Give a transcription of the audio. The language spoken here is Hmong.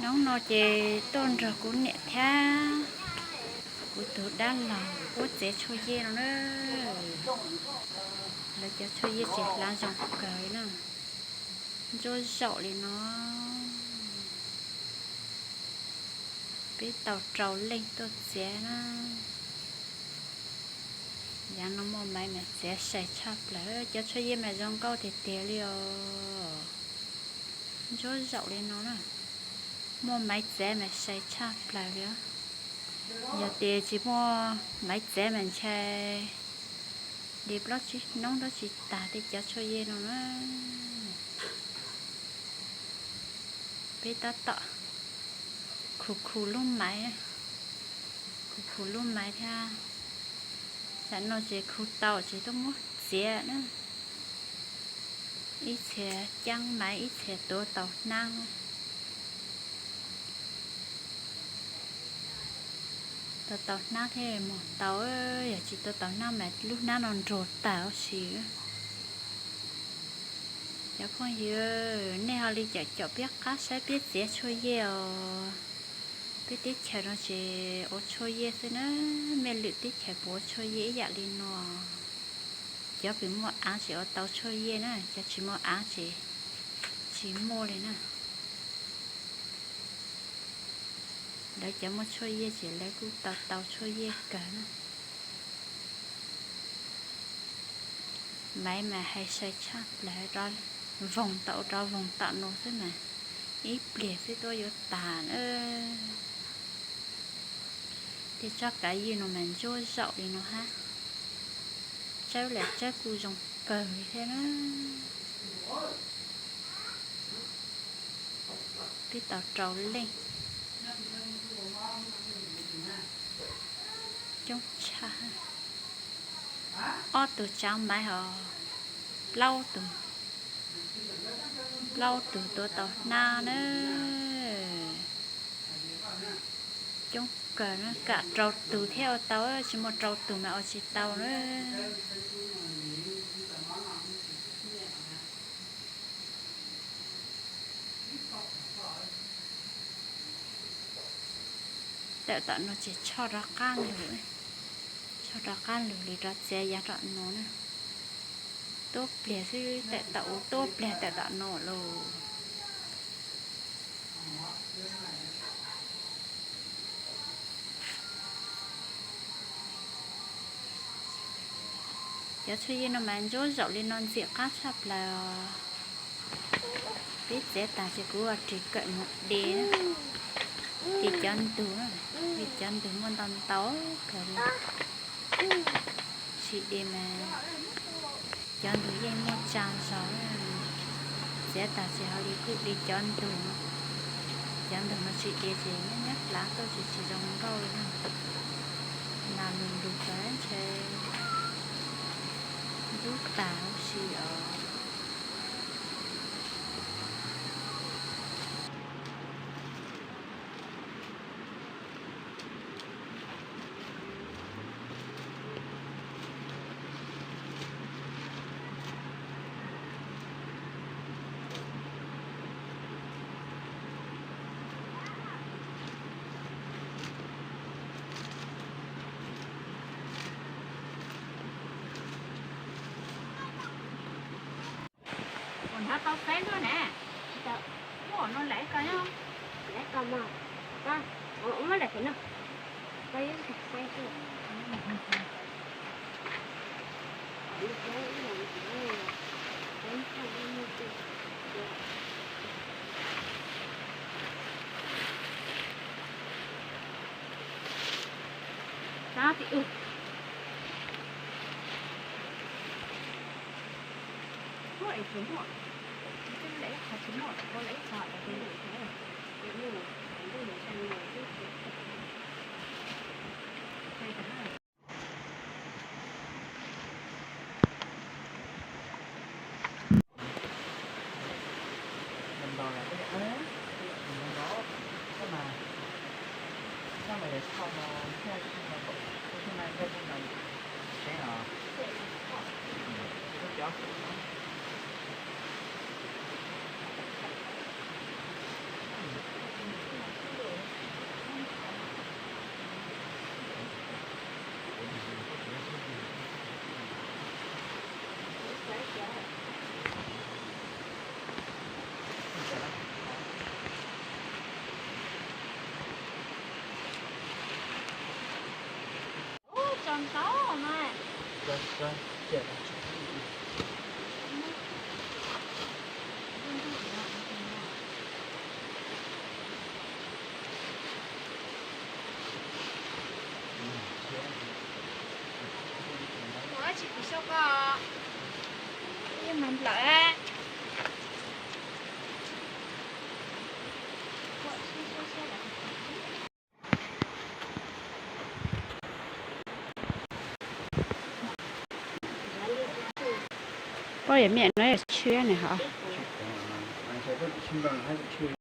Hnub no ces tuaj nrog kuv niam thiab kuv tus dab laug ua txiav tshuaj yej no na. Lawv cov tshuaj yej tseem hlav zoo kawg li na, ntsuab zaum li no. Peb tau rau leej tuaj txiav na. Yav no muaj maiv mas txiav sai tshaj plaws, cov tshuaj yej mas zoo nkauj tiag tiag li os. Ntsuab zaum li no na, muaj maiv txiav mas sai tshaj plaws li os. Yog tias tsis muaj maiv txiav mas ntshai li plaub tsib hnub dab tsis tas tej cov tshuaj yej no na. Peb tab tom khu khu lub maiv, khu khu lub maiv thiab. Tam no ces khu tau ces tuaj muab txiav na. Ib txhia ceeb maiv, ib txhia tuav tau hnab. Tuav tau hnab thiaj mus tau, yog tsis tuav tau hnab mas lub hnab no nruag tag huv si. Cov phooj ywg, nej ho li caum caum peb qab saib peb txiav tshuaj yej os. Peb teb chaws no ces ua tshuaj yej xwb na, mej lwm teb chaws puas ua tshuaj yej ib yam li no. Cov kws muaj av ces ua tau tshuaj yej na, cov tsis muaj av ces tsis muaj li na. Lawv cov muaj tshuaj yej ces lawv kuj tau tau tshuaj yej kawg na. Maiv mas hais sai tshaj plaws, voog tau rov voog tom no xwb mas ib pliag xwb tuaj yuav tas na. Tej tsob kav ywj no mas ntsuab zaum li no hab, tsawb los tsawb kuj zoo kawg li thiab na. Peb tau rau leej coob tshaj, ob tug tsav maiv ho plaub tug, plaub tug tuav tau hnab na. Coob kawg na, kam rau tug thiab ua tau, tsis muaj rau tug mas ua tsis tau na. Tawm tom no ces tsho rov qab lug, tsho rov qab lug li rov txiav yav tom no na. Tuab pliag xwb tawm tom, tuab pliag tawm tom no lawm. Cov tshuaj yej no mas ntsuab zaum li no ntxim qab tshaj plaws os. Peb txiav tag ces kuv ris kawm mus de, de cov ntug, de cov ntug muaj ntau ntau kawg li. Tsis de mas cov ntug yeej muaj tsa zog. Txiav tag ces ho li kuj de cov ntug no. Cov ntug no tsis de ces nyob nyob hlav tuaj ces tsis zoo nkauj li na. Nas lug lug cov ntshe ntub tag huv si os. Ua hnab tau saib luaj ne. Muaj no lawm ib ko, lawm ib ko mas, muab lawm no. Sab tim ub. Muaj es tsuas muaj, twb lawm ib qho tsis muaj, ua lawm ib qho es tus lwm tus. Poj yawm miam no yog tshwj ne ho.